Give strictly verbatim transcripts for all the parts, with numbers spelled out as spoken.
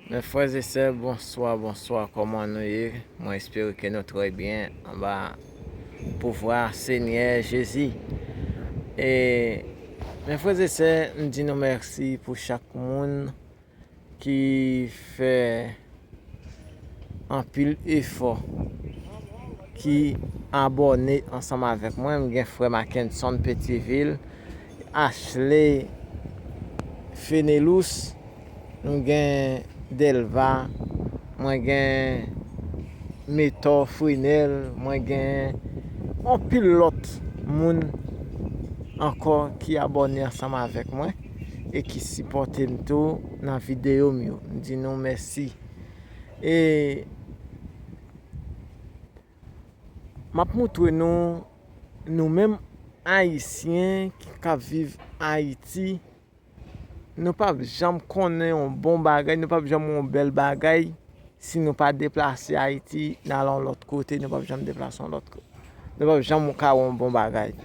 Mes frères et sœurs, bonsoir, bonsoir, kòman nou ye? Mwen espere ke nou trè byen anba pouvwa Senyè Jezi. E, mes frères et sœurs, m di nou mèsi pou chak moun ki fè anpil efò, ki abòne ansanm avèk mwen. M gen frè Mackenson Petivil, Ashley Fenelus, m gen Delva, mwen gen Metor Frenel, mwen gen anpil lòt moun ankò ki abòne ansanm avèk mwen e ki sipòte m tou nan videyo m yo. M di nou mèsi. E m ap moutre nou, nou menm Ayisyen ki k ap viv Ayiti, nou p ap janm konnen yon bon bagay, nou p ap janm wè yon bèl bagay si nou pa deplase Ayiti, n al yon lòt kote, nou p ap janm deplase yon lòt kote. Nou p ap janm ka wè yon bon bagay.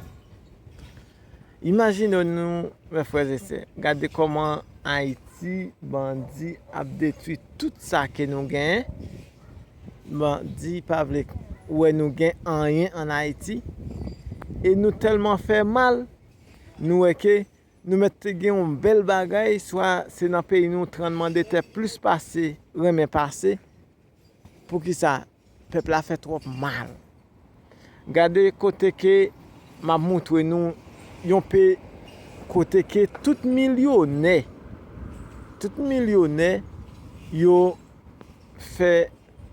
Imajine nou, mes frères et sœurs, gade kòman Ayiti, bandi ap detwi tout sa ke nou genyen. Bandi pa vle wè nou gen anyen ann Ayiti. E nou tèlman fè mal, nou wè ke nou mèt te gen yon bèl bagay, swa se nan peyi nou tranblemanntè plis pase, renmen pase. Poukisa? Pèp la fè twòp mal. Gade kote ke m ap moutre nou yon pe, kote ke tout milyonè, tout milyonè yo fè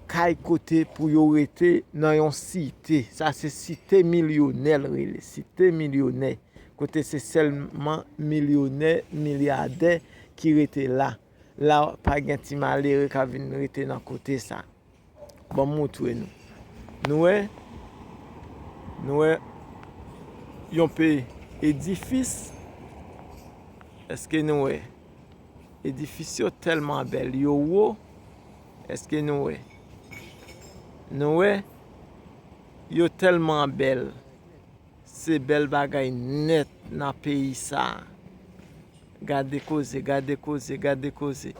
kay kote pou yo rete nan yon site. Sa se site milyonè l rele, site milyonè. Kote se sèlman milyonè, milyadè ki rete la. La pa gen ti malere k ap vin rete nan kote sa. Ban m moutre nou. Nou wè? Nou wè yon pe edifis? Èske nou wè? Edifis yo tèlman bèl, yo wo. Èske nou wè? Nou wè? Yo tèlman bèl. Se bèl bagay nèt nan peyi sa. Gade koze, gade koze, gade koze.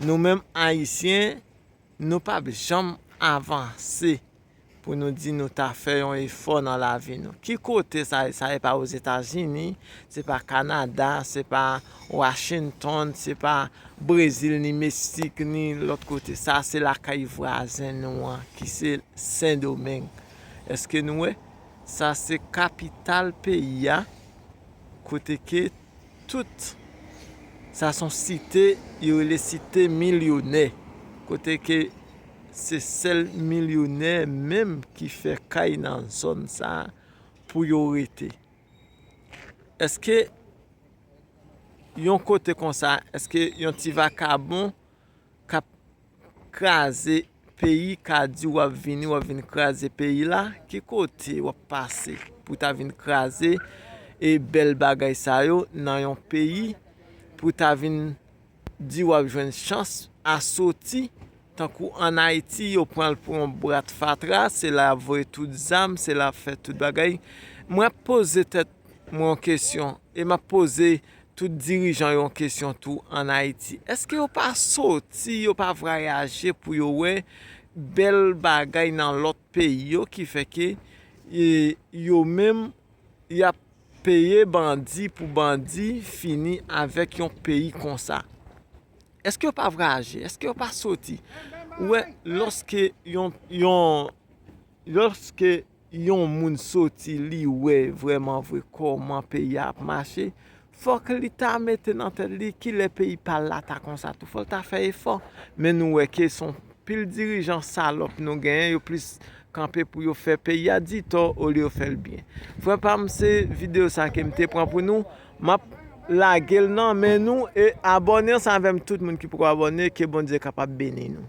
Nou menm Ayisyen, nou p ap janm avanse pou nou di nou ta fè yon efò nan lavi nou. Ki kote sa ye? Sa ye pa Ozetazini, se pa Kanada, se pa Washington, se pa Brezil, ni Meksik, ni lòt kote. Sa se lakay vwazen nou an, ki se Sendomeng. Èske nou wè? Sa se kapital peyi a, kote ke tout, sa se yon site, yo rele site milyonè, kote ke se sèl milyonè menm ki fè kay nan zòn sa a pou yo rete. Èske yon kote konsa, èske yon ti vakabon k ap kraze peyi ka di w ap vini, w ap vin kraze peyi la? Ki kote w ap pase pou ta vin kraze e bèl bagay sa yo nan yon peyi, pou ta vin di w ap jwenn chans a soti? Tankou ann Ayiti, yo pran l pou yon bwat fatra, se la y ap voye tout zam, se la y ap fè tout bagay. Mwen ap poze tèt mwen yon kesyon, e m ap poze tout dirijan yo yon kesyon tou ann Ayiti. Èske yo pa soti, yo pa vwayaje pou yo wè bèl bagay nan lòt peyi yo ki fè ke, e, yo menm, y ap peye bandi pou bandi fini avèk yon peyi konsa? Èske yo pa vwayaje? Èske yo pa soti? Ou wè, lòske yon, yon, lòske yon moun soti, li wè vrèman vre kòman peyi a ap mache, fòk li ta mete nan tèt li kilè peyi pa l la ta konsa tou. Fò l ta fè efò. Men nou wè ke se yon pil dirijan salòp nou genyen, yo plis kanpe pou yo fè peyi a ditò olye yo fè l byen. Frè pa m, se videyo sa ke m te pran pou nou. M ap lage l nan men nou e abòne ansanm avè m tout moun ki poko abòne, ke Bondye kapab beni nou.